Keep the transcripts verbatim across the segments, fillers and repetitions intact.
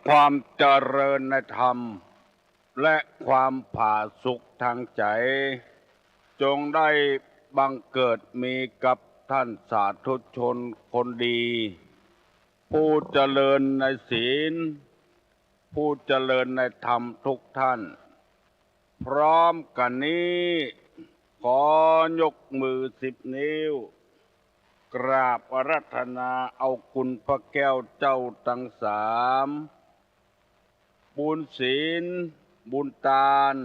ความเจริญในธรรม และความผาสุกทางใจ๋ จงได้บังเกิดมีกับต้านสาธุชนคนดี ผู้เจริญในศีล ผู้เจริญในธรรมทุกท่าน พร้อมกั๋นนี้ ขอยกมือสิบนิ้ว กราบอาราธนาเอาคุณพระแก้วเจ้าตังสาม บุญศีล บุญตาน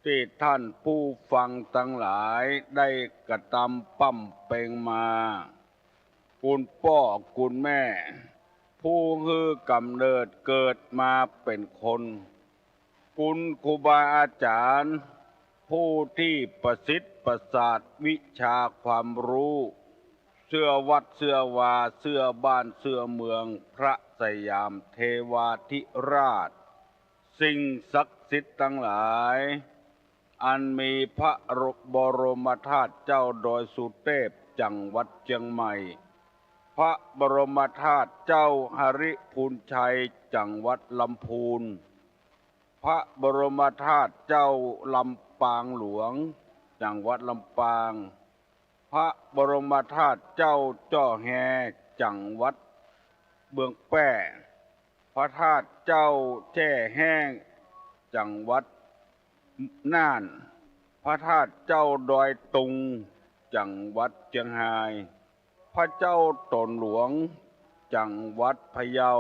ตี้ต้านผู้ฟังตังหลายได้กระตำปำเป็งมา คุณป้อคุณแม่ ผู้หื้อก๋ำเนิดเกิดมาเป๋นคน คุณครูบาอาจ๋ารย์ ผู้ตี้ประสิทธิ์ประสาทวิชาความฮู้ เสื้อวัดเสื้อวา เสื้อบ้านเสื้อเมือง พระสยามเทวาธิราช สิ่งศักดิ์สิทธิ์ตังหลาย อันมีพระบรมธาตุเจ้าดอยสุเตพ จังหวัดเจียงใหม่ พระบรมธาตุเจ้าหริพูนชัย จังหวัดลำพูน พระบรมธาตุเจ้าลำปางหลวง จังหวัดลำปาง พระบรมธาตุเจ้าจ้อแฮ จังหวัดเมืองแป้ พระธาตุเจ้าแจ้แฮ้ง จังหวัดน่าน พระธาตุเจ้าดอยตุง จังหวัดเจียงฮาย พระเจ้าตนหลวง จังหวัดพะเยา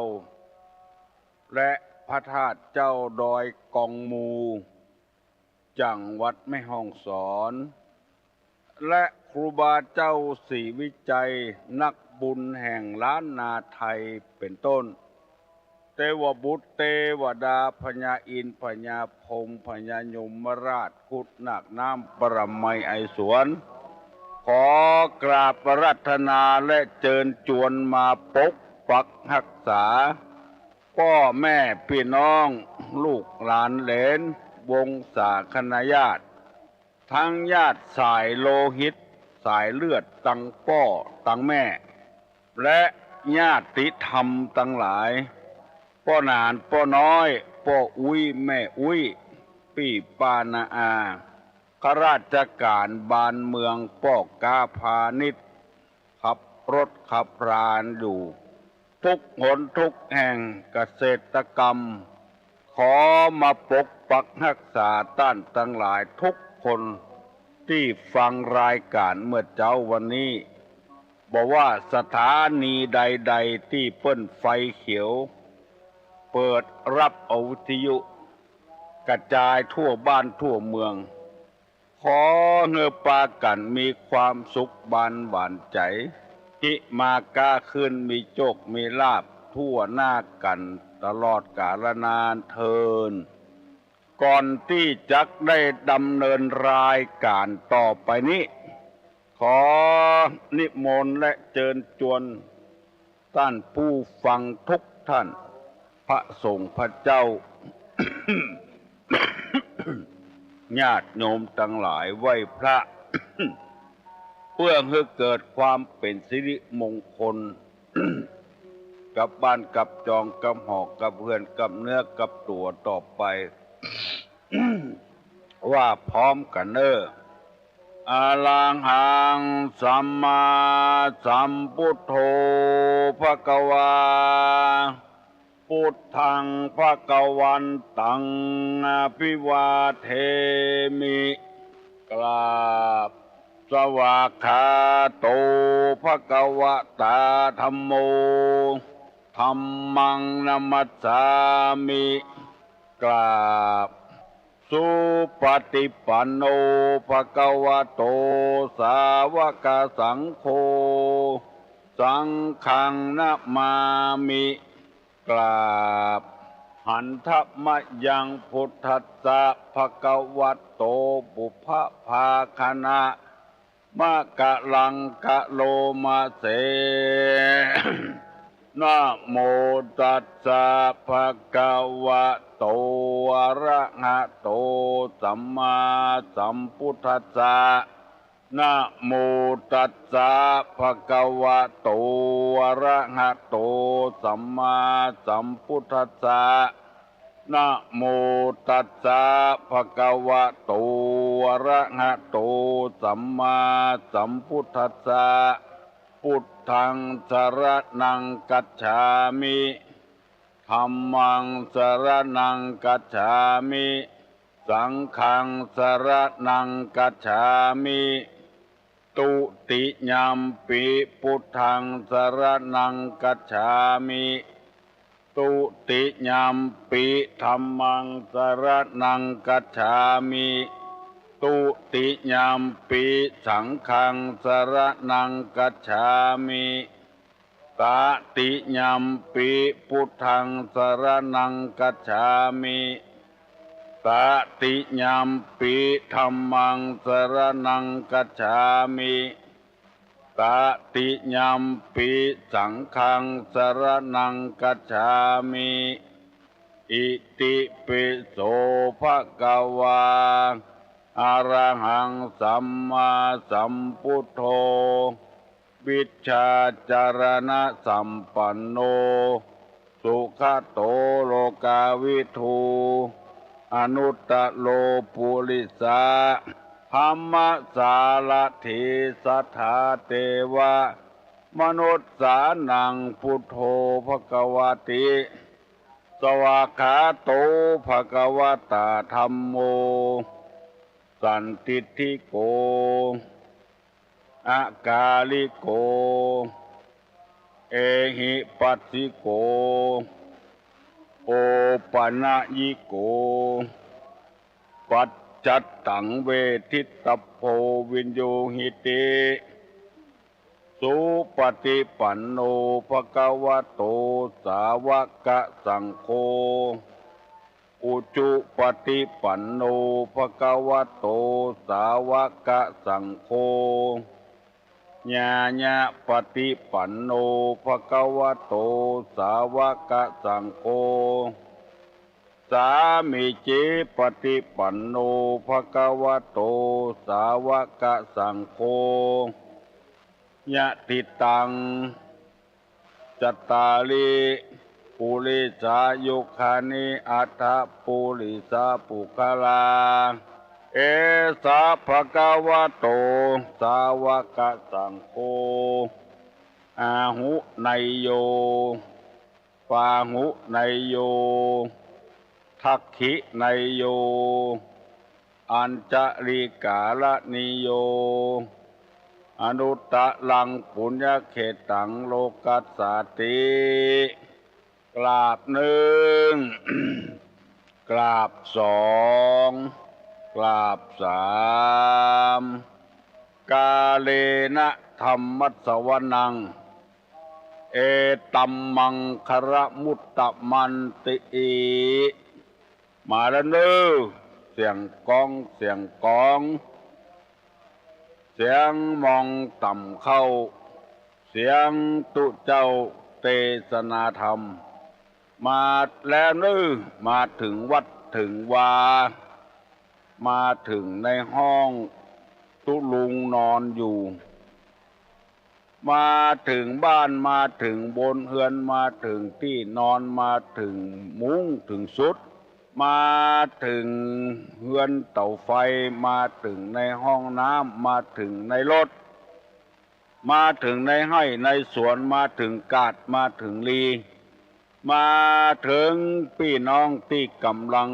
และพระธาตุเจ้าดอยกองมู จังหวัดแม่ฮ่องสอน และครูบาเจ้าศรีวิชัย นักบุญแห่งล้านนาไทยเป๋นต้น เตวบุตรเตวดา พญาอินทร์ พญาพรหม พญายมราช ครุฑนาคน้ำ ปรมัยไอสวน ขอกราบอาราธนาและเจิญจวนมาปกปักฮักษา ป้อแม่ปี้น้อง ลูกหลานเหลน วงศาคณาญาติ ตังญาติสายโลหิต สายเลือดตังป้อตังแม่ และญาติธรรมตังหลาย ป้อหนานป้อน้อย ป้ออุ๊ยแม่อุ๊ย ปี้ป้าน้าอา ข้าราชก๋านบ้านเมือง ป้อก๊าพาณิชย์ ขับรถขับราอยู่ ทุกหนทุกแห่งเกษตรกรรม ขอมาปกปักฮักษาต้านตังหลายทุกคน ตี้ฟังรายก๋านเมื่อเจ๊าวันนี้ บ่ว่าสถานีใดๆ ตี้เปิ้นไฟเขียว เปิดฮับเอาวิทยุ กระจายทั่วบ้านทั่วเมือง ขอหื้อปากั๋นมีความสุขบานหวานใจ๋ ฮิมาก๊าขึ้นมีโจคมีลาภทั่วหน้ากั๋นตลอดกาลนานเทอญ ก่อนตี้จักได้ดำเนินรายก๋านต่อไปนี้ ขอนิมนต์และเจิญจวน ต้านผู้ฟังทุกท่าน พระสงฆ์พระเจ้า ญาติโยมตังหลายไหว้พระ เพื่อหื้อเกิดความเป๋นสิริมงคล กับบ้านกับจองกับหอกับเฮือนกับเนื้อกับตั๋วต่อไป ว่าพร้อมกั๋นเน่อ อะระหังสัมมาสัมพุทโธ ภะคะวา พุทธัง ภะคะวันตัง อะภิวาเทมิ กราบ สวากขาโต ภะคะวะตา ธัมโม ธัมมัง นะมัสสามิ กราบ สุปะติปันโน ภะคะวะโต สาวะกะสังโฆ สังฆัง นะมามิ กราบ หันทะมะยัง พุทธัสสะ ภะคะวะโต ปุพพะภาคะนะ มะกะลังกะโลมะเส นะโมตัสสะ ภะคะวะโต อะระหะโต สัมมาสัมพุทธัสสะ นะโมตัสสะ ภะคะวะโต อะระหะโต สัมมาสัมพุทธัสสะ นะโมตัสสะ ภะคะวะโต อะระหะโต สัมมาสัมพุทธัสสะ พุทธัง สะระณัง กัจฉามิ ธัมมัง สะระณัง กัจฉามิ สังฆัง สะระณัง กัจฉามิ ตุติยัมปิ พุทธัง สะระณัง กัจฉามิ ตุติยัมปิ ธัมมัง สะระณัง กัจฉามิ ตุติยัมปิ สังฆัง สะระณัง กัจฉามิ ตติยัมปิ พุทธัง สะระณัง กัจฉามิ ตติยัมปิ ธัมมัง สะระณัง กัจฉามิ ตติยัมปิ สังฆัง สะระณัง กัจฉามิ อิติปิโส ภะคะวา อะระหัง สัมมาสัมพุทโธ วิชชาจะรณะสัมปันโน สุขะโต โลกาวิทู อนุตตะโร ปุริสะธัมมะสารถี สัทธาเตวะมนุสสานัง พุทโธ ภะคะวะติ สวากขาโต ภะคะวะตา ธัมโม สันทิฏฐิโก อะกาลิโก เอหิปัสสิโก โอปะนะยิโก ปัจจัตตัง เวทิตตัพโพ วิญญูหิติ สุปะฏิปันโน ภะคะวะโต สาวะกะสังโฆ อุจุปะฏิปันโน ภะคะวะโต สาวะกะสังโฆ ญาญะปะฏิปันโน ภะคะวะโต สาวะกะสังโฆ สามีจิปะฏิปันโน ภะคะวะโต สาวะกะสังโฆ ยะถิตัง จัตตาริ ปุริสายุคานิ อัตถะ ปุริสะปุคคลา เอสะ ภะคะวะโต สาวะกะสังโฆ อาหุเนยโย ปาหุเนยโย ทักขิเนยโย อัญชลีกาละนิโย อนุตตะรัง ปุญญะเขตัง โลกัสสาติ กราบนึ่ง กราบสอง กราบสาม กาเลนะธัมมัสสวนัง เอตัมมังคะละมุตตะมันติ มาแล้วเน้อ เสียงกลอง เสียงกลอง เสียงมองต่ำเข้า เสียงตุ๊เจ้าเตสนาธรรม มาแล้วเน้อ มาเถิงวัดเถิงวา มาเถิงในห้องตุ๊ลุงนอนอยู่ มาเถิงบ้าน มาเถิงบนเฮือน มาเถิงตี้นอน มาเถิงมุ้งเถิงสุด มาเถิงเฮือนเต๋าไฟ มาเถิงในห้องน้ำ มาเถิงในรถ มาเถิงในไฮ่ในสวน มาเถิงกาด มาเถิงลี มาเถิงปี้น้องตี้ก่ำลัง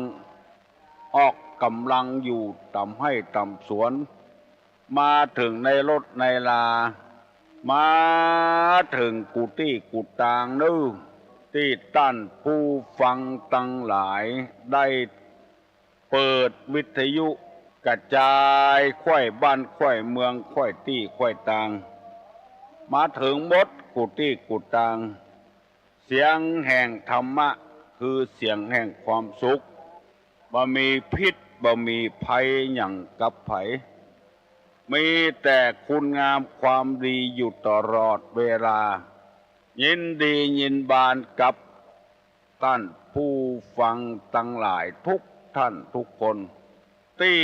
ออกก่ำลังอยู่ต๋ามไฮ่ต๋ามสวน มาเถิงในรถในลา มาเถิงกู้ตี้กู้ตางเน้อ ตี้ต้านผู้ฟังตังหลายได้เปิดวิทยุกระจายไขว้บ้านไขว้เมืองไขว้ตี้ไขว้ตาง มาเถิงหมดกู้ตี้กู้ตาง เสียงแห่งธรรมะคือเสียงแห่งความสุข บ่มีพิษบ่มีภัยหยังกับใผ มีแต่คุณงามความดีอยู่ตลอดเวลา ยินดียินบานกับต้านผู้ฟังตังหลายทุกท่านทุกคน ตี้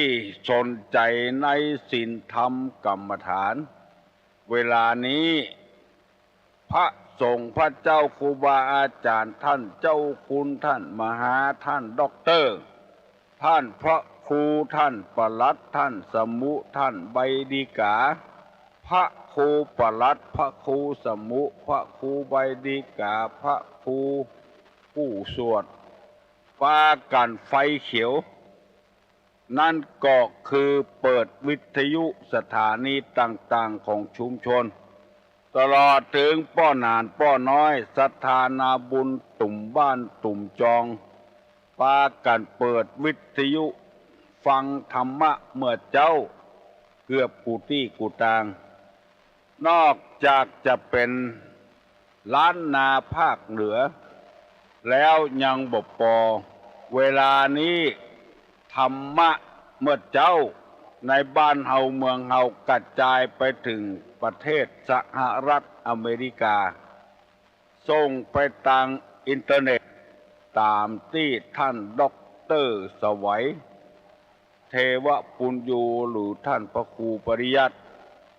สนใจ๋ในศีลธรรมกรรมฐาน เวลานี้ พระสงฆ์พระเจ้าครูบาอาจ๋ารย์ ท่านเจ้าคุณ ท่านมหา ท่านด็อกเตอร์ ท่านพระครู ท่านปลัด ท่านสมุ ท่านใบดีกา พระครูปลัด พระครูสมุ พระครูใบดีกา พระครูผู้สวด ปากั๋นไฟเขียว นั้นก็คือเปิดวิทยุสถานีต่างๆ ของชุมชน ตลอดเถิงป้อหนานป้อน้อย ศรัทธานาบุญตุ้มบ้านตุ้มจอง ปากั๋นเปิดวิทยุฟังธรรมะเมื่อเจ๊า เกือบกู้ตี้กู้ตาง นอกจากจะเป๋นล้านนาภาคเหนือ แล้วยังบ่ปอ เวลานี้ธรรมะเมื่อเจ๊าในบ้านเฮาเมืองเฮากระจายไปเถิงประเทศสหรัฐอเมริกา ส่งไปตางอินเทอร์เน็ต ต๋ามตี้ท่านด็อกเตอร์สวัย เทวปุญญู หรือท่านพระครูปริยัติ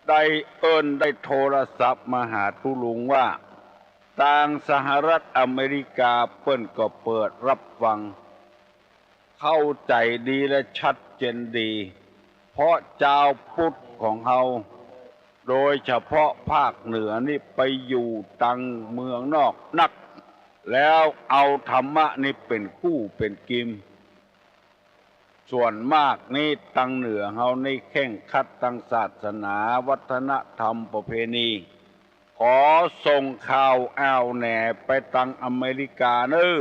ได้เอิ้นได้โทรศัพท์มาหาตุ๊ลุงว่า ตางสหรัฐอเมริกาเปิ้นก็เปิดฮับฟัง เข้าใจ๋ดีและชัดเจนดี เพราะจาวพุทธของเฮา โดยเฉพาะภาคเหนือนี่ไปอยู่ตางเมืองนอกนัก แล้วเอาธรรมะนี่เป๋นกู้เป๋นกิม ส่วนมากนี่ตางเหนือเฮานี่เคร่งครัดตางศาสนา วัฒนธรรม ประเพณี ขอส่งข่าวอ้าวแหน่ไปตางอเมริกาเน้อ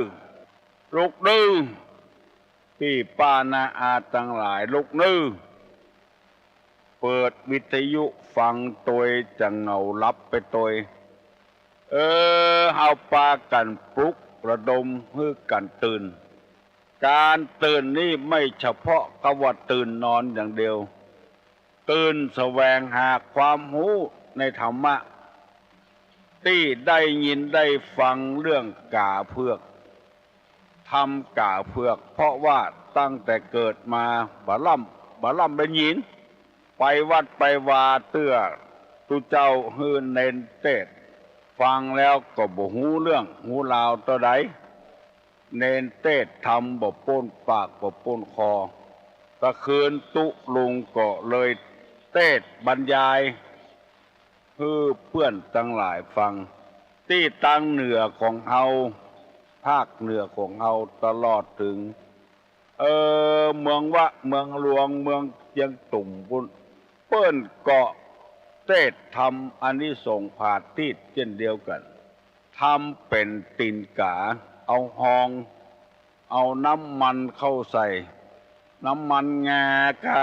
ลูกเน้อ ปี้ป้าน้าอาตังหลาย ลูกเน้อ เปิดวิทยุฟังตวย จะเหงาหลับไปตวย เออ เฮาปากั๋นปลุกระดมหื้อกั๋นตื่น ก๋านตื่นนี่ไม่เฉพาะกับว่าตื่นนอนอย่างเดียว ตื่นแสวงหาความฮู้ในธรรมะ ตี้ได้ยินได้ฟังเรื่องก๋าเผือก ธรรมก๋าเผือก เพราะว่าตั้งแต่เกิดมาบ่ล่ำ บ่ล่ำได้ยิน ไปวัดไปวาเตื้อตุ๊เจ้าหื้อเณรเตสน์ ฟังแล้วก็บ่ฮู้เรื่องฮู้ราวเต้าใด เณรเตสน์ธรรมบ่ป๊นปากบ่ป๊นคอ ตะคืนตุ๊ลุงก็เลยเตสน์บรรยาย หื้อเปื้อนตังหลายฟัง ตี้ตางเหนือของเฮา ภาคเหนือของเฮาตลอดเถิง เออ เมืองวะ เมืองหลวง เมืองเจียงตุงปู้น เปิ้นก็เตสน์ธรรมอานิสงส์ผาตี้เจ้นเดียวกั๋น ทำเป๋นตี๋นก๋า เอาฮอง เอาน้ำมันเข้าใส่ น้ำมันงากา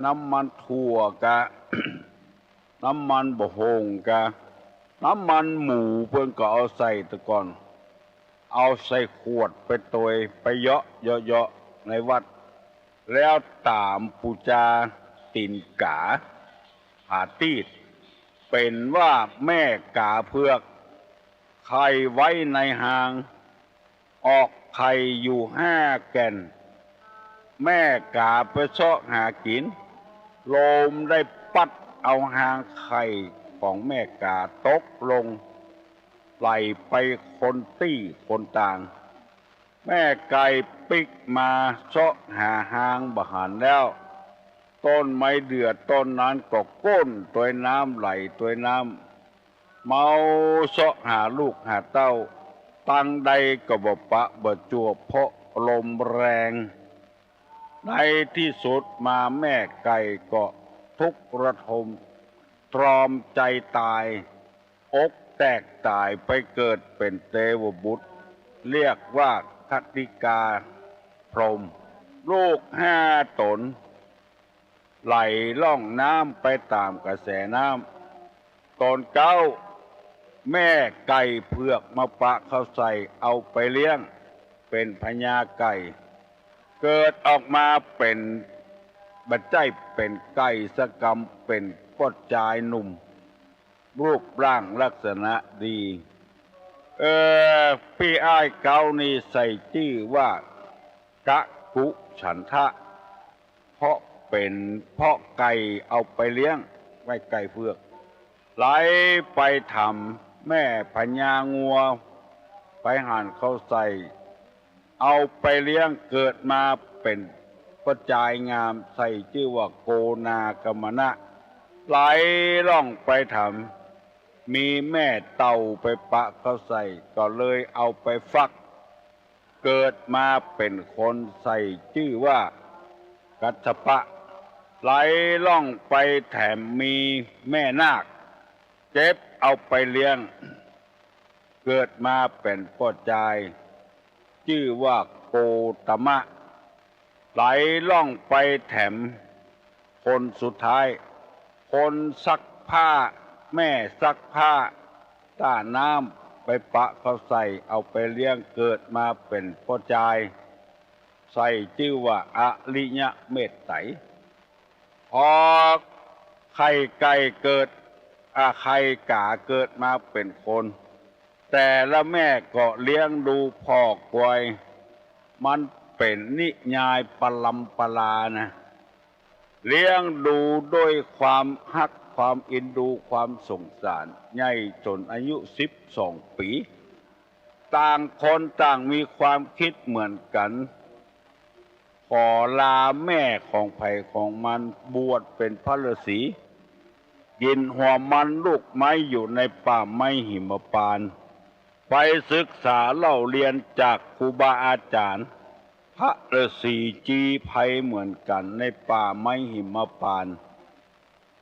น้ำมันถั่วกา น้ำมันบ่าฮ่งกา น้ำมันหมูเปิ้นก็เอาใส่ตะก่อน เอาใส่ขวดไปตวย ไปเยาะเยาะเยาะในวัด แล้วต๋ามปู๋จาตี๋นก๋า ผาตี้ เป๋นว่าแม่ก๋าเผือก ไข่ไว้ในฮาง ออกไข่อยู่ห้าแก่น แม่ก๋าไปเซาะหากิ๋น ลมได้ปั๊ดเอาฮางไข่ของแม่ก๋าตกลง ไหลไปคนตี้คนตาง แม่ไก่ปิ๊กมาเซาะหาฮางบ่หันแล้ว ต้นไม้เดื่อต้นนั้นก็ก้นตวยน้ำ ไหลตวยน้ำ เมาเซาะหาลูกหาเต้า ตังใดก็บ่ปะบ่จวบ เพราะลมแรง ในตี้สุดมาแม่ไก่ก็ทุกข์ระทม ตรอมใจ๋ต๋าย อกแตกต๋ายไปเกิดเป๋นเตวบุตร เรียกว่าคติกาพรหม ลูกห้าต๋น ไหลล่องน้ำไปต๋ามกระแสน้ำ ต๋นเก๊า แม่ไก่เผือกมาปะเข้าใส่ เอาไปเลี้ยง เป๋นพญาไก่ เกิดออกมาเป๋น บ่ใจ้เป๋นไก่สักกำ เป๋นป้อจายหนุ่ม รูปร่างลักษณะดี เออ ปี้อ้ายเก๊านี่ใส่จื้อว่า กะกุฉันทะ เพราะเป๋น เพราะไก่เอาไปเลี้ยงไว้ใก้เฟือก ไหลไปถามแม่พญางัว ไปหาเขาใส่ เอาไปเลี้ยงเกิดมาเป๋นป้อจายงาม ใส่จื้อว่าโกนาคมนะ ไหลล่องไปถาม มีแม่เต้าไปปะเขาใส่ ก็เลยเอาไปฟัก เกิดมาเป๋นคน ใส่จื้อว่ากัสสปะ ไหลล่องไปแถมมีแม่นาค เจ็บเอาไปเลี้ยง เกิดมาเป๋นป้อจาย จื้อว่าโกตมะ ไหลล่องไปแถมคนสุดท้าย คนซักผ้า แม่ซักผ้า ต้าน้ำไปปะเขาใส่ เอาไปเลี้ยงเกิดมาเป๋นป้อจาย ใส่จื้อว่าอริยะเมตไตร พอไข่ไก่เกิด อ่า ไข่ก๋าเกิดมาเป๋นคน แต่ละแม่ก็เลี้ยงดูพ่อควาย มันเป๋นนิยายปรำปรานะ เลี้ยงดูด้วยความฮัก ความเอ็นดู ความสงสาร ใหญ่จ๋นอายุสิบสองปี๋ ต่างคนต่างมีความคิดเหมือนกั๋น ขอลาแม่ของใผของมัน บวชเป๋นพระฤๅษี กิ๋นหัวมันลูกไม้อยู่ในป่าไม้หิมพานต์ ไปศึกษาเล่าเรียนจากครูบาอาจ๋ารย์ พระฤๅษีจีไพรเหมือนกั๋นในป่าไม้หิมพานต์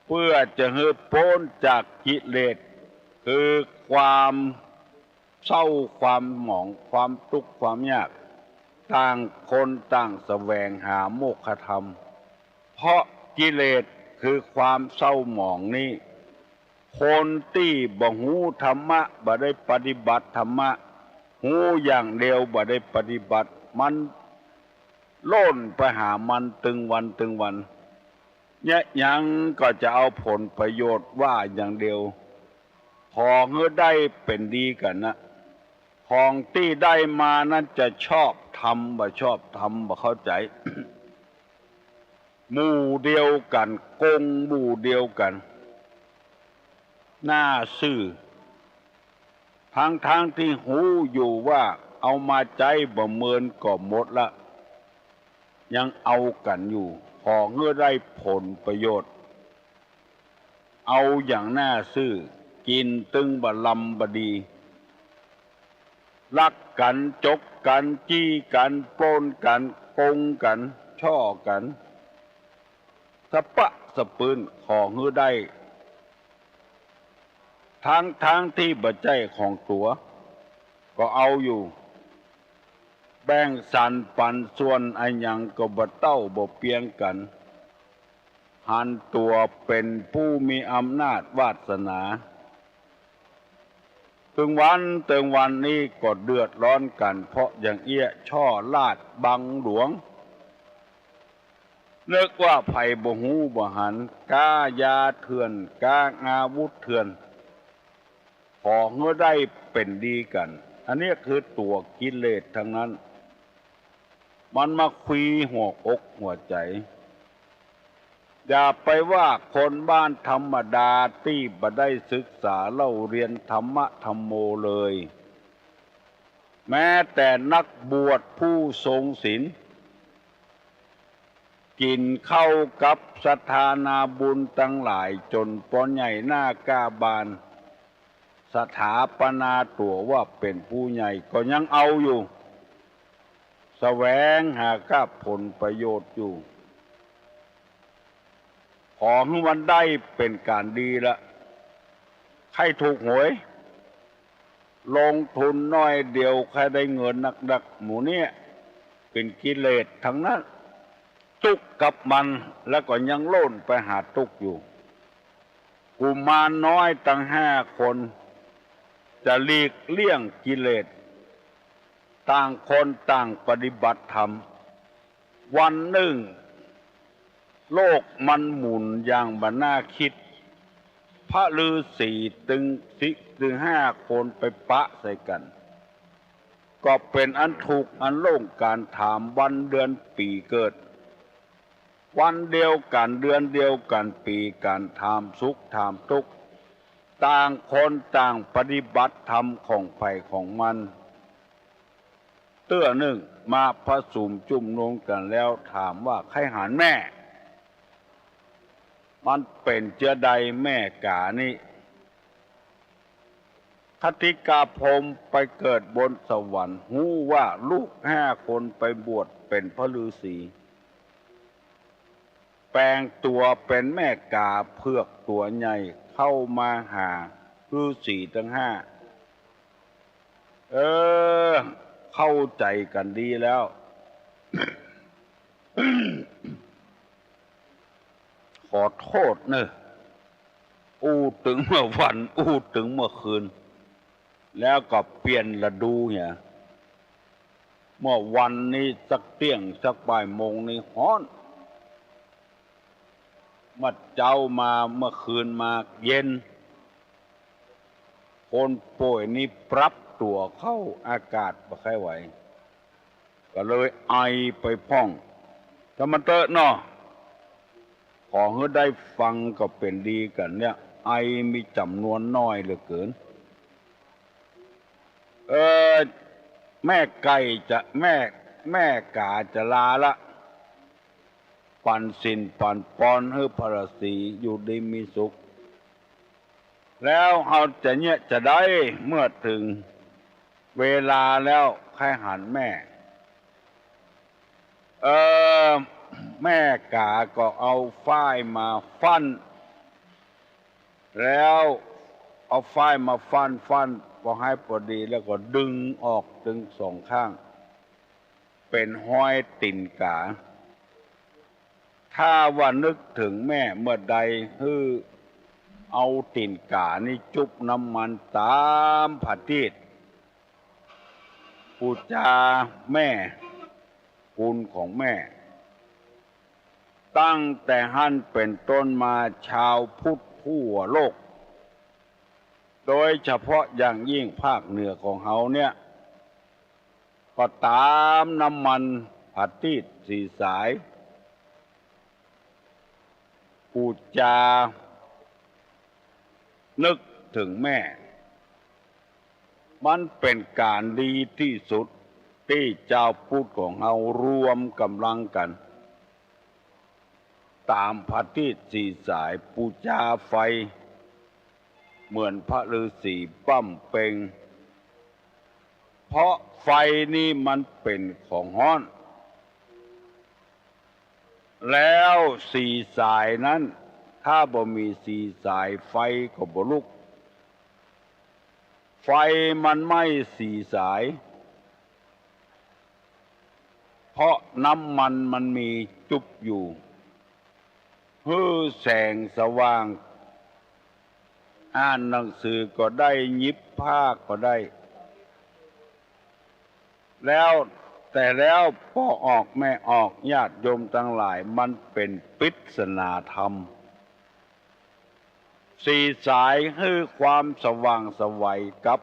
เพื่อจะหื้อป๊นจากกิเลส คือความเศร้า ความหมอง ความตุ๊กข์ ความยาก ต่างคนต่างแสวงหาโมกขธรรม เพราะกิเลสคือความเศร้าหมองนี้ คนตี้บ่ฮู้ธรรมะ บ่ได้ปฏิบัติธรรมะ ฮู้อย่างเดียว บ่ได้ปฏิบัติ มันล่นไปหามันตึงวันตึงวัน เยียะหยังก็จะเอาผลประโยชน์ว่าอย่างเดียว ขอหื้อได้เป๋นดีกั๋นนะ ของตี้ได้มานั้นจะชอบธรรมบ่ชอบธรรมบ่เข้าใจ๋ หมู่เดียวกั๋น กงหมู่เดียวกั๋น หน้าซื่อ ทั้งๆ ตี้ฮู้อยู่ว่าเอามาใจ๊บ่เมินก็หมดละ ยังเอากั๋นอยู่ ขอหื้อได้ผลประโยชน์ เอาอย่างหน้าซื่อ กิ๋นตึงบ่ลำบ่ดี ลักกั๋น จกกั๋น จี้กั๋น ป๊นกั๋น กงกั๋น ฉ้อกั๋น สะปะสะปืน ขอหื้อได้ ทั้งๆ ตี้บ่ใจ้ของตั๋ว ก็เอาอยู่ แบ่งสรรปันส่วนอะหยังก็บ่เต้าบ่เปียงกั๋น หันตั๋วเป๋นผู้มีอำนาจวาสนา ตึงวันตึงวันนี้ก็เดือดร้อนกั๋น เพราะอย่างเอี้ย ฉ้อราชบังหลวง นึกว่าใผบ่ฮู้บ่หัน ก๊ายาเถื่อน ก๊าอาวุธเถื่อน ขอหื้อได้เป๋นดีกั๋น อันนี้คือตั๋วกิเลสทั้งนั้น มันมาควีหัวอกหัวใจ๋ อย่าไปว่าคนบ้านธรรมดาตี้บ่ได้ศึกษาเล่าเรียนธรรมะธัมโมเลย แม้แต่นักบวชผู้ทรงศีล กิ๋นข้าวกับศรัทธานาบุญตังหลายจ๋นปอใหญ่หน้ากล้าบาน สถาปนาตั๋วว่าเป๋นผู้ใหญ่ก็ยังเอาอยู่ แสวงหากับผลประโยชน์อยู่ ขอหื้อมันได้เป๋นก๋านดีละ ใค่ถูกหวย ลงทุนน้อยเดียวใค่ได้เงินนักๆ หมู่เนี้ย เป๋นกิเลสทั้งนั้น ตุ๊กกับมัน แล้วก็ยังล่นไปหาตุ๊กอยู่ กุมารน้อยตังห้าคน จะหลีกเลี่ยงกิเลส ต่างคนต่างปฏิบัติธรรม วันนึ่ง โลกมันหมุนอย่างบ่น่าคิด พระฤๅษีตึงสิ ตึงห้าคนไปปะใส่กั๋น ก็เป๋นอันถูกอันโล่งกั๋น ถามวันเดือนปี๋เกิด วันเดียวกั๋น เดือนเดียวกั๋น ปี๋กั๋น ถามสุขถามตุ๊กข์ ต่างคนต่างปฏิบัติธรรมของใผของมัน เตื้อนึ่งมาผะสุมจุมนุมกั๋นแล้วถามว่า ใค่หันแม่ มันเป๋นเจื้อใดแม่ก๋านี้ คติกาพรหมไปเกิดบนสวรรค์ ฮู้ว่าลูกห้าคนไปบวชเป๋นพระฤๅษี แป๋งตั๋วเป๋นแม่ก๋าเผือกตั๋วใหญ่เข้ามาหาฤๅษีตังห้า เออ เข้าใจ๋กั๋นดีแล้ว ขอโต้ษเน่อ อู้ตึงเมื่อวัน อู้ตึงเมื่อคืน แล้วก็เปลี่ยนฤดูเหีย เมื่อวันนี้สักเตี้ยงสักบ่ายโมงนี่ฮ้อน เมื่อเจ๊ามา เมื่อคืนมาเย็น คนป่วยนี่ปรับตั๋วเข้าอากาศบ่ใค่ไหว ก็เลยไอไปพ่อง แต่มันเต๊อะเนาะ ขอหื้อได้ฟังก็เป๋นดีกั๋นเนี่ย ไอมีจ๋ำนวนน้อยเหลือเกิน เออ แม่ไก่จะ แม่ แม่ก๋าจะลาละ ปั๋นศีลปั๋นปอนหื้อพระฤๅษีอยู่ดีมีสุข แล้วเฮาจะเยียะจะได้ เมื่อเถิงเวลาแล้วใค่หันแม่ เออ แม่ก๋าก็เอาฝ้ายมาฟั่น แล้วเอาฝ้ายมาฟั่น ฟั่นปอหื้อปอดี แล้วก็ดึงออกตึงสองข้าง เป๋นฮอยตี๋นก๋า ถ้าว่านึกเถิงแม่เมื่อใด หื้อเอาตี๋นก๋านี้จุบน้ำมันต๋ามผะตีด ปู๋จาแม่ คุณของแม่ ตั้งแต่หั้นเป๋นต้นมา จาวพุทธทั่วโลก โดยเฉพาะอย่างยิ่งภาคเหนือของเฮาเนี่ย ก็ต๋ามน้ำมันผะตีดสี่สาย ปู๋จานึกเถิงแม่ มันเป๋นก๋านดีตี้สุด ตี้จาวพุทธของเฮารวมก๋ำลังกั๋น ต๋ามผะตีดสี่สาย ปู๋จาไฟ เหมือนพระฤๅษีบำเพ็ง เพราะไฟนี่มันเป๋นของฮ้อน แล้วสี่สายนั้น ถ้าบ่มีสี่สาย ไฟก็บ่ลุก ไฟมันไหม้สี่สาย เพราะน้ำมันมันมีจุบอยู่ หื้อแสงสว่าง อ่านหนังสือก็ได้ หยิบผ้าก็ได้ แล้ว แต่แล้วป้อออกแม่ออก ญาติโยมตังหลาย มันเป๋นปริศนาธรรม สี่สายหื้อความสว่างไสวกับ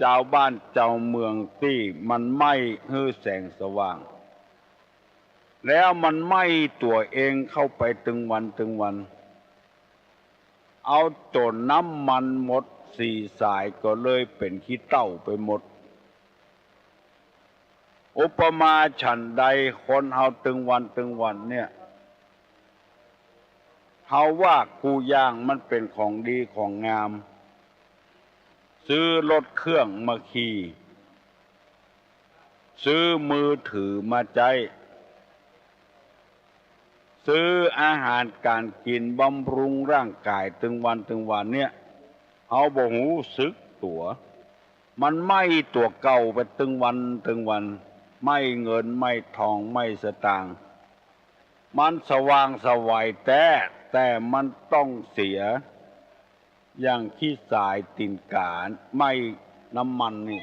จาวบ้านจาวเมืองตี้มันไหม้หื้อแสงสว่าง แล้วมันไหม้ตั๋วเองเข้าไปตึงวันตึงวัน เอาจ๋นน้ำมันหมด สี่สายก็เลยเป๋นขี้เถ้าไปหมด อุปมาฉันใด คนเฮาตึงวันตึงวันเนี่ย เฮาว่ากู้อย่างมันเป๋นของดีของงาม ซื้อรถเครื่องมาขี่ ซื้อมือถือมาใจ๊ ซื้ออาหารก๋านกิ๋นบำรุงร่างก๋ายตึงวันตึงวันเนี่ย เฮาบ่ฮู้สึกตั๋ว มันไหม้ตั๋วเก่าไปตึงวันตึงวัน ไหม้เงินไหม้ทองไหม้สตางค์ มันสว่างไสวแต๊ แต่มันต้องเสีย อย่างขี้สายตี๋นก๋าไหม้น้ำมันนี่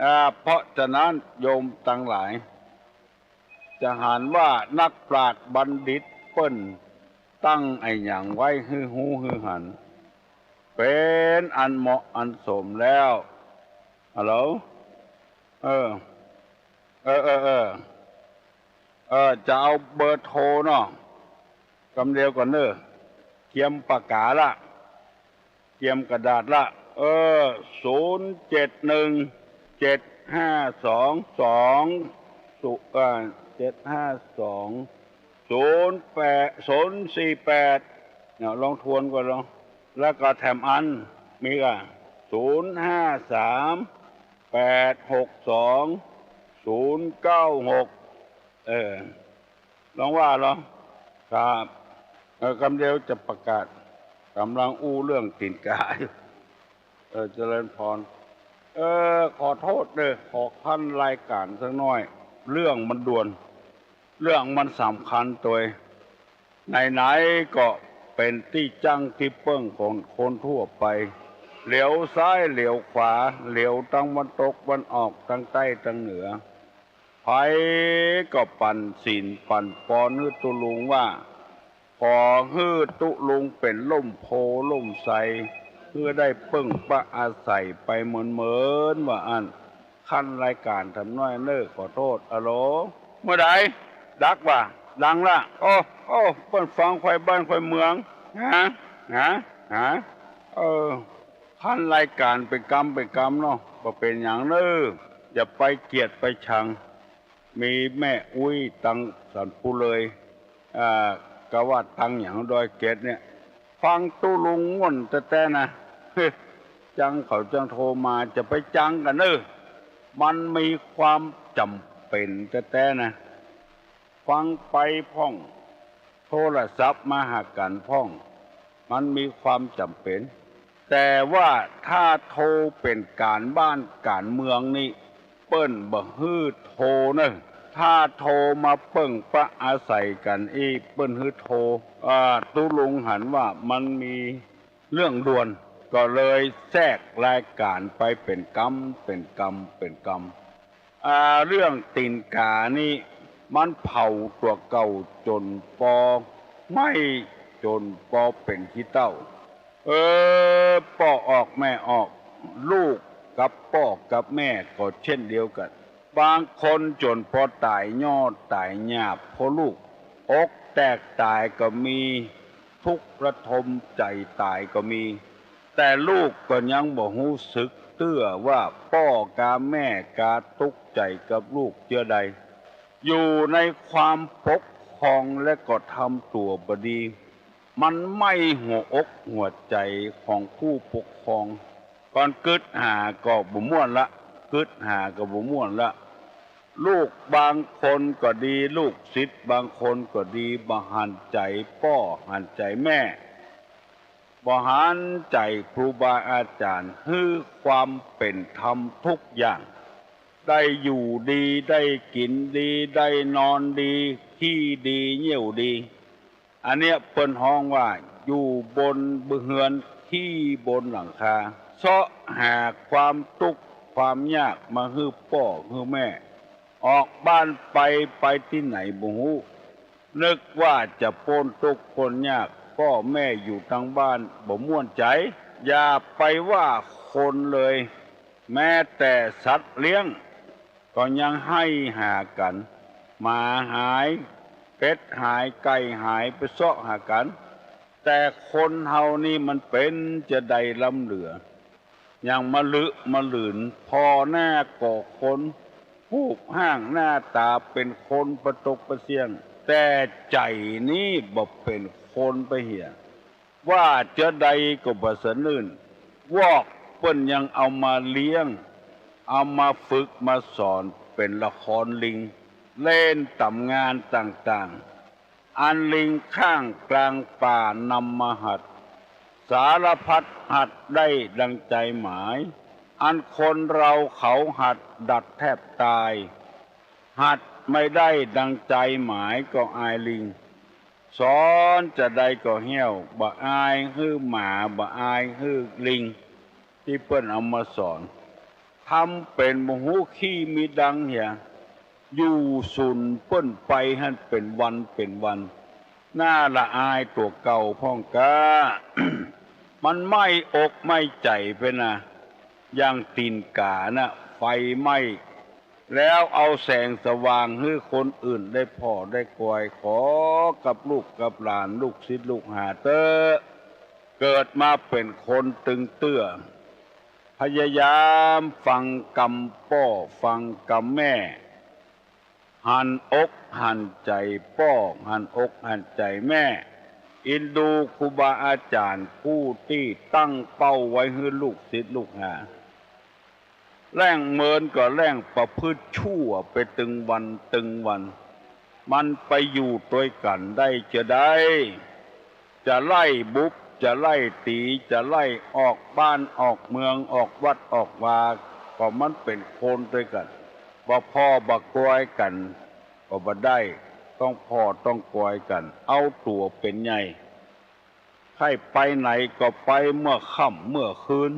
อ่า เพราะฉะนั้นโยมตังหลาย จะหันว่านักปราชญ์บัณฑิตเปิ้นตั้งอะหยังไว้หื้อฮู้หื้อหัน เป๋นอันเหมาะอันสมแล้ว ฮัลโหล เออ เออ เออ เออ เออ จะเอาเบอร์โทรเนาะ กำเดียวก่อนเน่อ เตรียมปากกาละ เตรียมกระดาษละ เออ ศูนย์เจ็ดหนึ่ง เจ็ดห้าสองสอง ศูนย์ เอ่อ เจ็ดห้าสอง ศูนย์แปด ศูนย์สี่แปด เนี่ย ลองทวนก่อนลอง แล้วก็แถมอัน มีก่ะ ศูนย์ห้าสาม แปดหกสอง ศูนย์เก้าหก เออ ลองว่าลอง ครับ เออ กำเดียวจะประกาศ กำลังอู้เรื่องตี๋นก๋าอยู่ เออ เจริญพร เออ ขอโทษเน่อ ขอขั้นรายก๋านสักหน้อย เรื่องมันด่วน เรื่องมันสำคัญตวย ไหนๆ ก็เป๋นตี้จั้งตี้เปิ้งของคนทั่วไป เหลียวซ้ายเหลียวขวา เหลียวตังวันตกวันออก ตังใต้ตังเหนือ ใผก็ปั๋นสินปั๋นปอนหื้อตุ๊ลุงว่า ขอหื้อตุ๊ลุงเป๋นล่มโพธิ์ล่มไทร หื้อได้เปิ้งปะอาศัยไปเหมือนๆ ว่าอั้น ขั้นรายก๋านถามหน้อยเน่อ ขอโทษ อะโหล เมื่อใด ดังวะ ดังละ โอ้ โอ้ เปิ้นฟังใคว่บ้านใคว่เมือง ฮะ ฮะ ฮะ เออ ขั้นรายก๋านเป๋นกำเป๋นกำเนาะ บ่เป๋นหยังเน่อ อย่าไปเกลียดไปชัง มีแม่อุ๊ยตังสันปูเลย อ่า กาว่าตังหยังดอยเกตเนี่ย ฟังตุ๊ลุงม่วนแต๊ๆ นะ จังเขาจังโทรมา จะไปจังกั๋นเน่อ มันมีความจ๋ำเป๋นแต๊ๆ นะ ฟังไปพ่อง โทรศัพท์มาหากั๋นพ่อง มันมีความจ๋ำเป๋น แต่ว่าถ้าโทรเป๋นก๋านบ้านก๋านเมืองนี่ เปิ้นบ่หื้อโทรเน่อ ถ้าโทรมาเปิ้งปะอาศัยกั๋นอี้ เปิ้นหื้อโทร อ่า ตุ๊ลุงหันว่ามันมีเรื่องด่วน ก็เลยแทรกรายก๋านไปเป๋นกำ เป๋นกำ เป๋นกำ อ่า เรื่องตี๋นก๋านี่ มันเผาตั๋วเก่าจ๋นปอไหม้ จ๋นปอเป๋นขี้เถ้า เออ ป้อออกแม่ออก ลูกกับป้อกับแม่ก็เช่นเดียวกั๋น บางคนจ๋นปอต๋ายยอดต๋ายหยาบเพราะลูก อกแตกต๋ายก็มี ทุกข์ระทมใจ๋ต๋ายก็มี แต่ลูกก็ยังบ่ฮู้สึกเตื้อว่าป้อกาแม่กาตุ๊กใจ๋กับลูกเจื้อใด อยู่ในความปกครองและก็ทำตั๋วบ่ดี มันไหม้หัวอกหัวใจ๋ของผู้ปกครอง ก่อนกึ๊ดหาก็บ่ม่วนละ กึ๊ดหาก็บ่ม่วนละ ลูกบางคนก็ดี ลูกศิษย์บางคนก็ดี บ่หันใจ๋ป้อหันใจ๋แม่ บ่หันใจ๋ครูบาอาจ๋ารย์ หื้อความเป๋นธรรมทุกอย่าง ได้อยู่ดี ได้กิ๋นดี ได้นอนดี ขี้ดี เยี่ยวดี อันเนี้ยเปิ้นฮ้องว่าอยู่บนเฮือน ขี้บนหลังคา เซาะหาความตุ๊กข์ความยากมาหื้อป้อหื้อแม่ ออกบ้านไป ไปตี้ไหนบ่ฮู้ นึกว่าจะป๊นตุ๊กข์ป๊นยาก ป้อแม่อยู่ตังบ้านบ่ม่วนใจ๋ อย่าไปว่าคนเลย แม้แต่สัตว์เลี้ยง ก็ยังไห้หากั๋น หมาหาย เป็ดหาย ไก่หาย ไปเซาะหากั๋น แต่คนเฮานี่มันเป๋นจาใดล้ำเหลือ อย่างมะลึมะหลืน ผ่อหน้าก่อคน ฮูปฮ่างหน้าต๋าเป๋นคนปะตกปะเสี้ยง แต่ใจ๋นี่บ่เป๋นคนปะเหีย ว่าจาใดก็บ่สะอื้น วอกเปิ้นยังเอามาเลี้ยง เอามาฝึกมาสอน เป๋นละครลิง เล่นต๋ามงานต่างๆ อันลิงข้างกลางป่านำมาหัด สารพัดหัดได้ดังใจ๋หมาย อันคนเราเขาหัดดัดแทบตาย หัดไม่ได้ดังใจ๋หมายก็อายลิง สอนจาใดก็เฮี้ยว บ่อายหื้อหมา บ่อายหื้อลิง ตี้เปิ้นเอามาสอน ทำเป๋นบ่ฮู้ขี้มีดังเหีย อยู่สุนเปิ้นไปหั้นเป๋นวันเป๋นวัน น่าละอายตั๋วเก่าพ่องก๊า มันไหม้อกไหม้ใจ๋ไปนะ อย่างตี๋นก๋าน่ะ ไฟไหม้ แล้วเอาแสงสว่างหื้อคนอื่นได้ผ่อได้กอย ขอกับลูกกับหลาน ลูกศิษย์ลูกหาเต๊อะ เกิดมาเป๋นคนตึงเตื้อ พยายามฟังกำป้อฟังกำแม่ หันอกหันใจ๋ป้อ หันอกหันใจ๋แม่ อินดูครูบาอาจ๋ารย์ผู้ตี้ตั้งเป้าไว้หื้อลูกศิษย์ลูกหา แล่งเมินก็แล่งประพฤติชั่วไปตึงวันตึงวัน มันไปอยู่ตวยกั๋นได้จาใด จะไล่บุบ จะไล่ตี๋ จะไล่ออกบ้านออกเมือง ออกวัดออกวา ก็มันเป๋นคนตวยกั๋น บ่ผ่อบ่กอยกั๋นก็บ่ได้ ต้องผ่อต้องกอยกั๋น เอาตั๋วเป๋นใหญ่ ใค่ไปไหนก็ไปเมื่อค่ำเมื่อคืน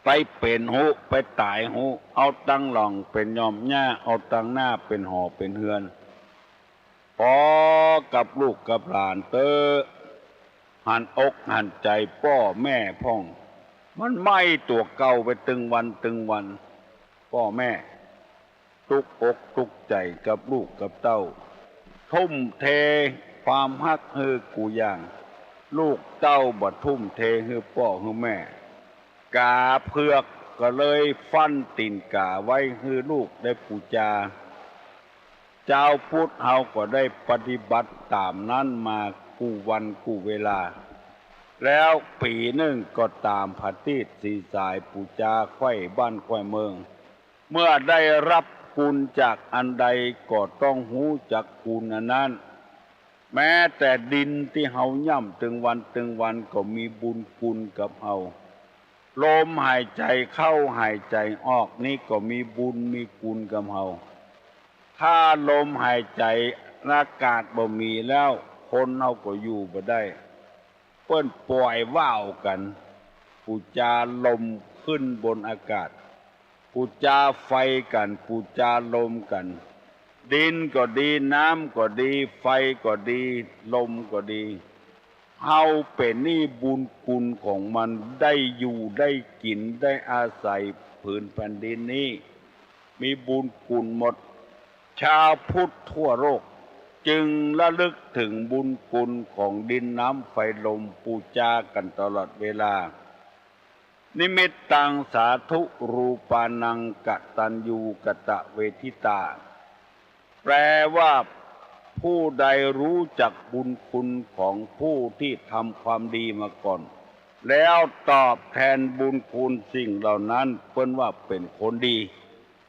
ไปเป๋นฮู้ ไปต๋ายฮู้ เอาตังหลังเป๋นหย่อมหญ้า เอาตังหน้าเป๋นหอเป๋นเฮือน ขอกับลูกกับหลานเต๊อะ หันอกหันใจ๋ป้อแม่พ่อง มันไหม้ตั๋วเก่าไปตึงวันตึงวัน ป้อแม่ ตุ๊กอกตุ๊กใจ๋กับลูกกับเต้า ทุ่มเทความฮักหื้อกู้อย่าง ลูกเต้าบ่ทุ่มเทหื้อป้อหื้อแม่ ก๋าเผือกก็เลยฟั่นตี๋นก๋าไว้หื้อลูกได้ปู๋จา จาวพุทธเฮาก็ได้ปฏิบัติต๋ามนั้นมากู้วันกู้เวลา แล้วปี๋นึ่งก็ต๋ามผะตีสสีสายปู๋จาไขว้บ้านไขว้เมือง เมื่อได้ฮับกุณจากอันใดก็ต้องฮู้จักกุณอันนั้น แม้แต่ดินตี้เฮาย่ำตึงวันตึงวันก็มีบุญกุณกับเฮา ลมหายใจ๋เข้าหายใจ๋ออกนี้ก็มีบุญมีกุณกับเฮา ถ้าลมหายใจ๋อากาศบ่มีแล้ว คนเฮาก็อยู่บ่ได้ เปิ้นป่อยว่าวกั๋น ปู๋จาลมขึ้นบนอากาศ ปู๋จาไฟกั๋น ปู๋จาลมกั๋น ดินก็ดี น้ำก็ดี ไฟก็ดี ลมก็ดี เฮาเป๋นหนี้บุญกุณของมัน ได้อยู่ได้กิ๋นได้อาศัยผืนแผ่นดินนี้ มีบุญกุณหมด ชาวพุทธทั่วโลกจึงระลึกเถิงบุญกุณของดินน้ำไฟลมปู๋จากั๋นตลอดเวลา นิมิตตังสาธุรูปานังกตัญญูกตเวทิตา แปลว่า ผู้ใดรู้จักบุญคุณของผู้ที่ทำความดีมาก่อน แล้วตอบแทนบุญคุณสิ่งเหล่านั้น เปิ้นว่าเป๋นคนดี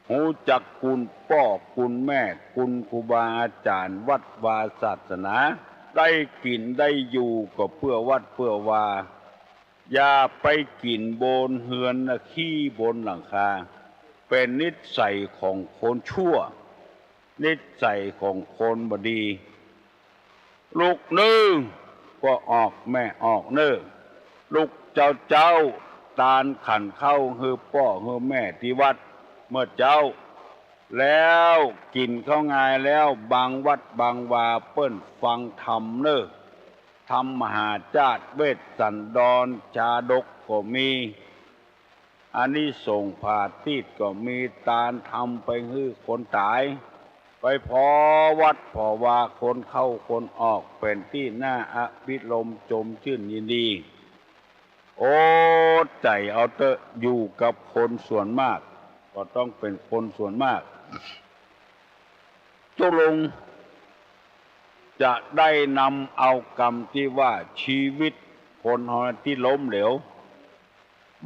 ฮู้จักคุณป้อคุณแม่ คุณครูบาอาจ๋ารย์ วัดวาศาสนา ได้กิ๋นได้อยู่ก็เปื้อวัดเปื้อวา อย่าไปกิ๋นบนเฮือนนะ ขี้บนหลังคา เป๋นนิสัยของคนชั่ว นิสัยของคนบ่ดี ลุกนึ่งก็ออกแม่ออกเน่อ ลุกเจ๊าๆ ตานขันข้าวหื้อป้อหื้อแม่ตี้วัดเมื่อเจ๊า แล้วกิ๋นข้าวงายแล้ว บางวัดบางวาเปิ้นฟังธรรมเน่อ ธรรมมหาชาติ เวสสันดร ชาดกก็มี อานิสงส์ผาตีสก็มี ตานทำไปหื้อคนต๋าย ไปผ่อวัดผ่อวา คนเข้าคนออก เป๋นตี้น่าอภิรมย์จมจื้นยินดี อดใจ๋เอาเต๊อะ อยู่กับคนส่วนมาก ก็ต้องเป๋นคนส่วนมาก ตกลงจะได้นำเอากำตี้ว่าชีวิตคนเฮาตี้ล้มเหลว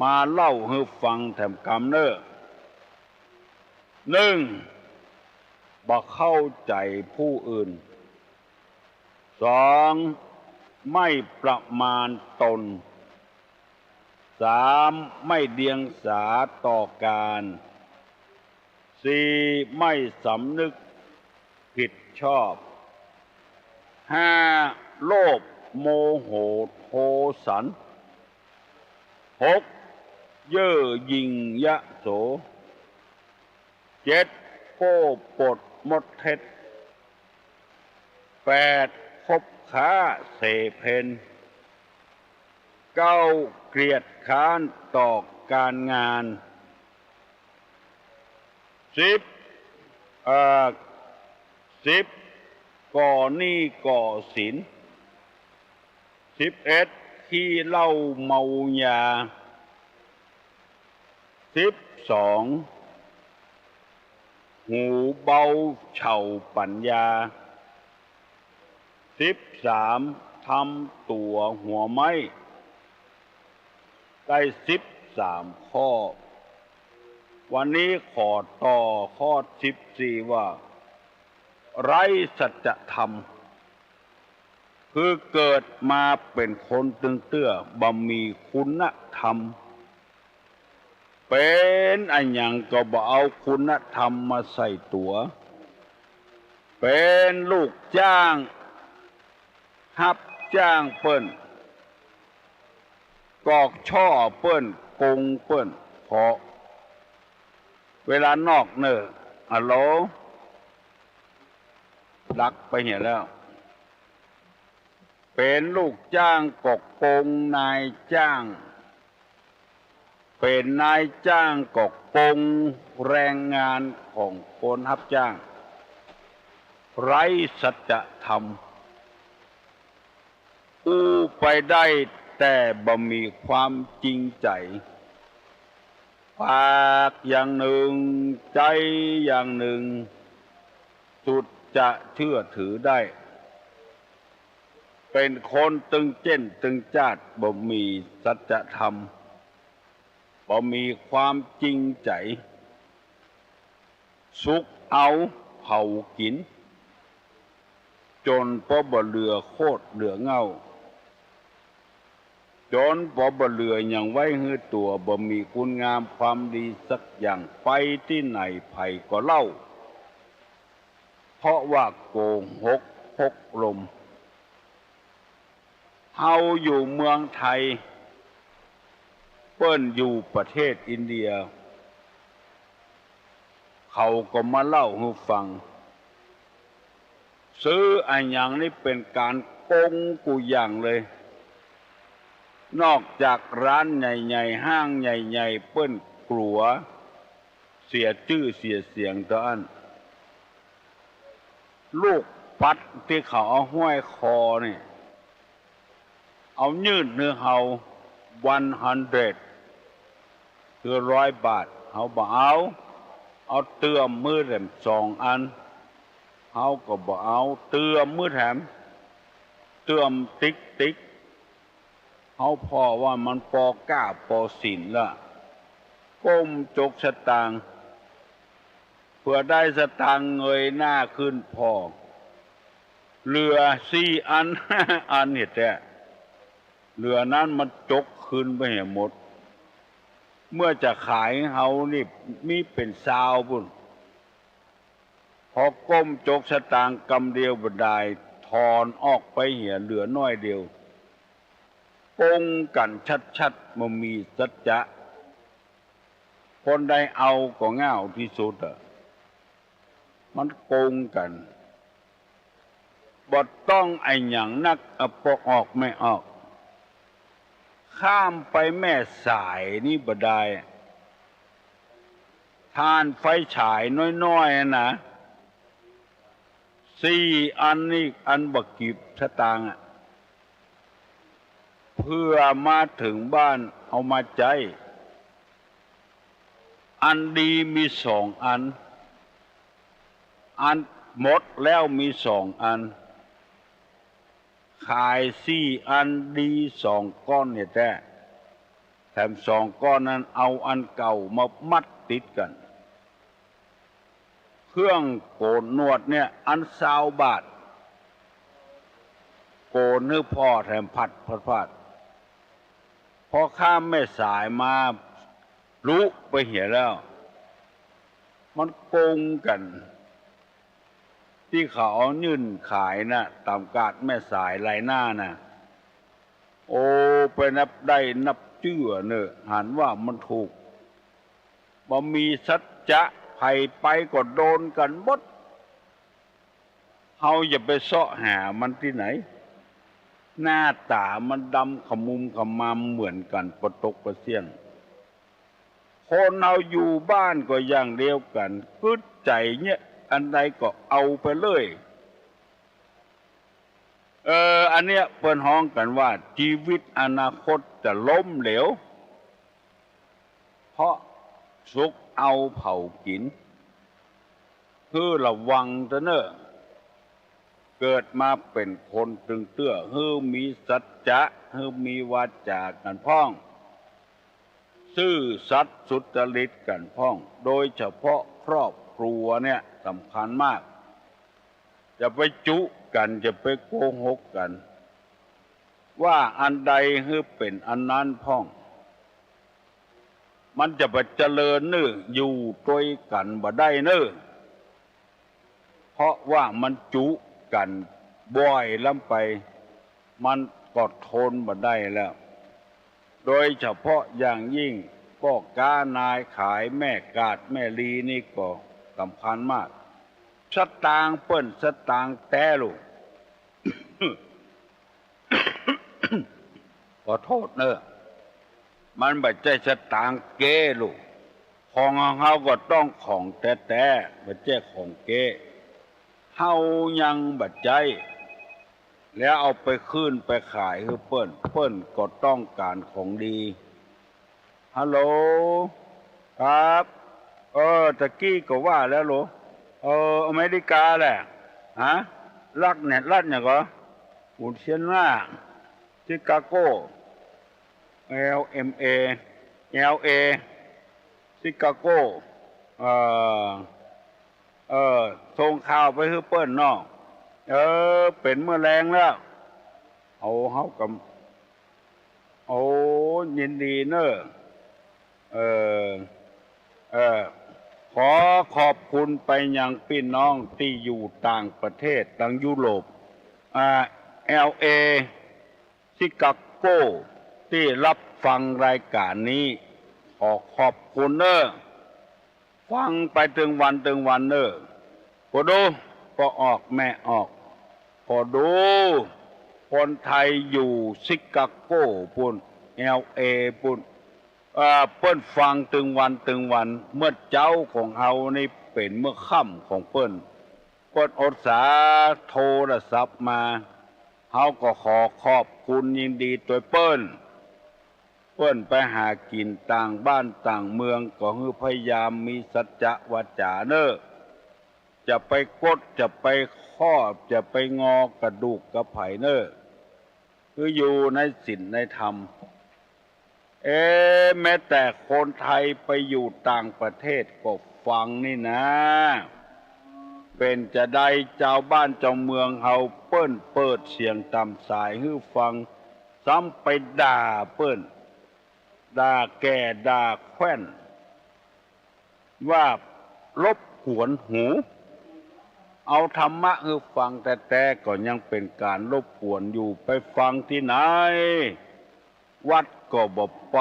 มาเล่าหื้อฟังแถมกำเน่อ นึ่ง บ่เข้าใจ๋ผู้อื่น สอง ไม่ประมาณตน สาม ไม่เดียงสาต่อการ สี่ ไม่สำนึกผิดชอบ ห้า โลภ โมโห โทสัน หก เย่อหยิ่งยโส เจ็ด โก้ปดมดเท็จ แปด คบค้าเสเพล เก้า เกียจคร้านต่อการงาน สิบ เอ่อ สิบ ก่อหนี้ก่อสิน สิบเอ็ด ขี้เหล้าเมายา สิบสอง หูเบาเฉาปั๋ญญา สิบสาม ทำตั๋วหัวไม้ ได้สิบสามข้อ วันนี้ขอต่อข้อสิบสี่ว่า ไร้สัจธรรม คือเกิดมาเป๋นคนตึงเตื้อ บ่มีคุณธรรม เป๋นอะหยังก็บ่เอาคุณธรรมมาใส่ตั๋ว เป๋นลูกจ้าง ฮับจ้างเปิ้น กอกช่อเปิ้น โกงเปิ้น เพราะเวลานอกเน่อ อะโหล ลักไปเหียแล้ว เป๋นลูกจ้างก็โกงนายจ้าง เป๋นนายจ้างก็โกงแรงงานของคนฮับจ้าง ไร้สัจธรรม อู้ไปได้แต่บ่มีความจริงใจ๋ ปากอย่างนึ่ง ใจ๋อย่างนึ่ง สุดจะเชื่อถือได้ เป๋นคนตึงเจ๊นตึงจ้าด บ่มีสัจธรรม บ่มีความจริงใจ๋ สุกเอาเผากิ๋น จ๋นปอบ่เหลือโคตรเหลือเง่า จ๋นปอบ่เหลือหยังไว้หื้อตั๋ว บ่มีคุณงามความดีสักอย่าง ไปตี้ไหนใผก็เล่า เพราะว่าโกหกพกลม เฮาอยู่เมืองไทย เปิ้นอยู่ประเทศอินเดีย เขาก็มาเล่าหื้อฟัง ซื้ออะหยังนี่เป๋นก๋านโกงกู้อย่างเลย นอกจากร้านใหญ่ๆ ห้างใหญ่ๆ เปิ้นกั๋วเสียจื้อเสียเสียงเต้าอั้น ลูกปัดตี้เขาเอาห้อยคอนี่ เอายื่นหื้อเฮา วันฮันเดรด คือร้อยบาท เฮาบ่เอา เอาเตื้อมหื้อแถมสองอัน เฮาก็บ่เอา เตื้อมหื้อแถม เตื้อมติ๊กๆ เฮาผ่อว่ามันปอก้าปอสินละ ก้มจกสตางค์ เผื่อได้สตางค์เงยหน้าขึ้นผ่อ เหลือสี่อัน ห้าอันเหียแต๊ เหลือนั้นมันจกคืนไปเหียหมด เมื่อจะขายเฮานี่มีเป๋นซาวปุ้น พอก้มจกสตางค์กำเดียวบ่ดาย ถอนออกไปเหียเหลือน้อยเดียว โกงกั๋นชัดๆ บ่มีสัจจะ คนใดเอาก็ง่าวตี้สุดอะ มันโกงกั๋น บ่ต้องอะหยังนัก อะ ปอออกแม่ออก ข้ามไปแม่สายนี่บ่ดาย ถ่านไฟฉายน้อยๆ อะนะ สี่อันนี่ อันบ่กี่สตางค์อะ เผื่อมาเถิงบ้านเอามาใจ๊ อันดีมีสองอัน อันหมดแล้วมีสองอัน ขายสี่อันดีสองก้อนเหียแต๊ แถมสองก้อนนั้นเอาอันเก่ามามัดติดกั๋น เครื่องโก๋นหนวดเนี่ย อันซาวบาท โก๋นหื้อผ่อแถมผัดผัดผัด พอข้ามแม่สายมา ลุไปเหียแล้ว มันโกงกั๋น ตี้เขาเอายื่นขายนะ ต๋ามกาดแม่สายไล่หน้านะ โอ้ ไปนับได้นับเจื้อเน่อ หันว่ามันถูก บ่มีสัจจะ ใผไปก็โดนกั๋นหมด เฮาอย่าไปเซาะหามันตี้ไหน หน้าต๋ามันดำขมุมขมามเหมือนกั๋นปะตกปะเสี้ยง คนเฮาอยู่บ้านก็อย่างเดียวกั๋น กึ๊ดใจ๋เนี่ย อันใดก็เอาไปเลย เออ อันเนี้ยเปิ้นฮ้องกั๋นว่าจีวิตอนาคตจะล้มเหลว เพราะสุขเอาเผากิ๋น หื้อระวังเต๊อะเน่อ เกิดมาเป๋นคนตึงเตื้อ หื้อมีสัจจะ หื้อมีวาจ๋ากั๋นพ่อง ซื่อสัตย์สุจริตกั๋นพ่อง โดยเฉพาะครอบครัวเนี่ยสำคัญมาก จะไปจุกั๋น จะไปโกหกกั๋น ว่าอันใดหื้อเป๋นอันนั้นพ่อง มันจะบ่เจริญเน่อ อยู่ตวยกั๋นบ่ได้เน่อ เพราะว่ามันจุกั๋นบ่อยล้ำไป มันก็ทนบ่ได้แล้ว โดยเฉพาะอย่างยิ่งป้อก๊านายขาย แม่กาดแม่ลีนี่ก็สำคัญมาก สตางค์เปิ้นสตางค์แต๊ลูก ขอโต้ษเน่อ มันบ่ใจ้สตางค์เก๊ลูก ของของเฮาก็ต้องของแต๊ๆ บ่ใจ้ของเก๊ เฮายังบ่ใจ๊ แล้วเอาไปขึ้นไปขายหื้อเปิ้น เปิ้นก็ต้องก๋านของดี ฮัลโหล ครับ เออ ตะกี้ก็ว่าแล้วโหล เออ อเมริกาแหละ ฮะ รัฐเนี่ย รัฐหยังก่อ อุนเชียนนา ชิคาโก แอล เอ็ม เอ แอล เอ ชิคาโก เออ เออ ส่งข่าวไปหื้อเปิ้นเนาะ เออ เป๋นเมื่อแลงแล้ว เอา เฮาก็ โอ้ ยินดีเน่อ เออ เออ ขอขอบคุณไปยังปี้น้องตี้อยู่ต่างประเทศ ตางยุโรป อ่า แอล เอ ชิคาโก ตี้ฮับฟังรายก๋านนี้ ขอขอบคุณเน่อ ฟังไปตึงวันตึงวันเน่อ ผ่อดู ป้อออกแม่ออก ผ่อดู คนไทยอยู่ชิคาโกปู้น แอล เอ ปู้น เอ่อ เปิ้นฟังตึงวันตึงวัน เมื่อเจ๊าของเฮานี่เป๋นเมื่อค่ำของเปิ้น เปิ้นอุตส่าห์โทรศัพท์มา เฮาก็ขอขอบคุณยินดีตวยเปิ้น เปิ้นไปหากิ๋นต่างบ้านต่างเมือง ก็หื้อพยายามมีสัจจะวาจ๋าเน่อ จะไปกด จะไปครอบ จะไปงอกระดูกกระไผเน่อ หื้ออยู่ในศีลในธรรม เอ๊ะ แม้แต่คนไทยไปอยู่ต่างประเทศก็ฟังนี่นา เป๋นจาใดจาวบ้านจาวเมืองเฮาเปิ้นเปิดเสียงต๋ามสายหื้อฟัง ซ้ำไปด่าเปิ้น ด่าแก่ด่าแคว่น ว่ารบกวนหู เอาธรรมะหื้อฟังแต๊ๆ ก็ยังเป๋นก๋านรบกวนอยู่ ไปฟังตี้ไหน วัดก็บ่ไป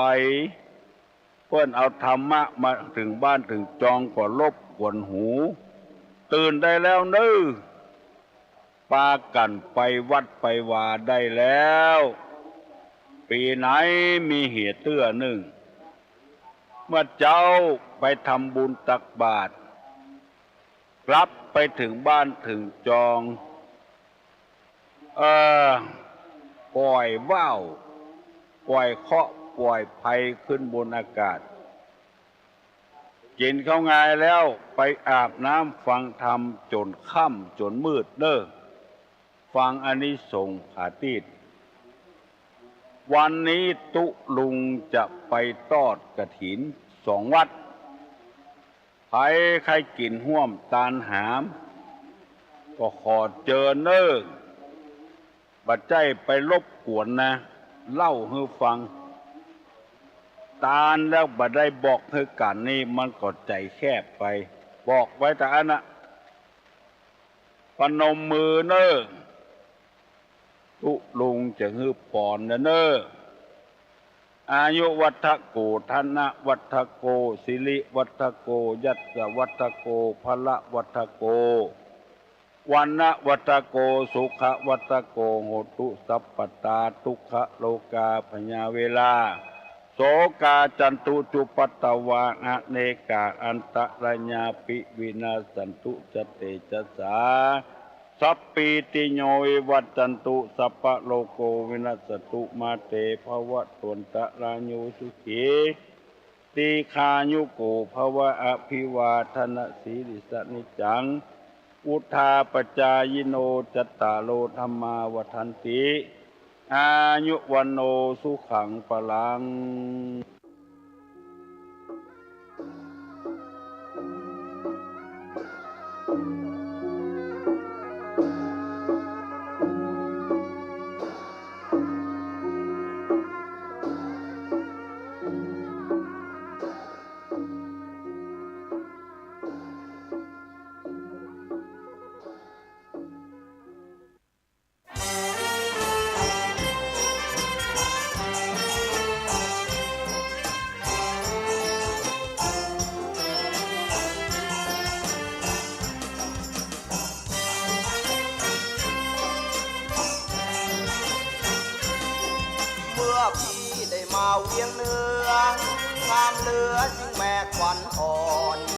เปิ้นเอาธรรมะมาเถิงบ้านเถิงจองก็รบกวนหู ตื่นได้แล้วเน่อ ปากั๋นไปวัดไปวาได้แล้ว ปี๋ไหนมีเหตุเตื้อนึ่ง เมื่อเจ๊าไปทำบุญตักบาตร กลับไปเถิงบ้านเถิงจอง เอ่อ ป่อยว่าว ป่อยเคราะห์ ป่อยภัยขึ้นบนอากาศ กิ๋นข้าวงายแล้วไปอาบน้ำฟังธรรมจ๋นค่ำจ๋นมืดเน่อ ฟังอานิสงส์ผาตี้ วันนี้ตุ๊ลุงจะไปทอดกฐินสองวัด ใผใค่กิ๋นฮ่วมตานหาม ก็ขอเจิญเน่อ บ่ใจ้ไปรบกวนนะ เล่าหื้อฟัง ตานแล้วบ่ได้บอกหื้อกั๋นนี่มันก็ใจ๋แคบไป บอกไว้ตะอั้นนะ ปนมมือเน่อ ตุ๊ลุงจะหื้อปอนนะเน่อ อายุวัฒโก ธนวัฒโก สิริวัฒโก ยศวัฒโก พละวัฒโก วรรณวัฒโก สุขวัฒโก โหตุสัพพตา ทุกขโรคาพยาเวรา โสกา จันตุ จุปัฏฐวา อเนกา อันตะรายาปิ วินัสสันตุ สะเตจะสา สัพพีติโย วิวัชชันตุ สัพพะโรโค วินัสสันตุ มา เต ภะวะตวันตะราโย สุขี ตีฆายุโก ภะวะ อภิวาทะนะสีลิสสะ นิจจัง วุฑฒาปะจายิโน จัตตาโร ธัมมา วัฑฒันติ อายุ วัณโณ สุขัง พะลัง เมื่อพี่ได้มาเวียงเหนือ งามเหลือยิ่งแม่ขวัญอ่อน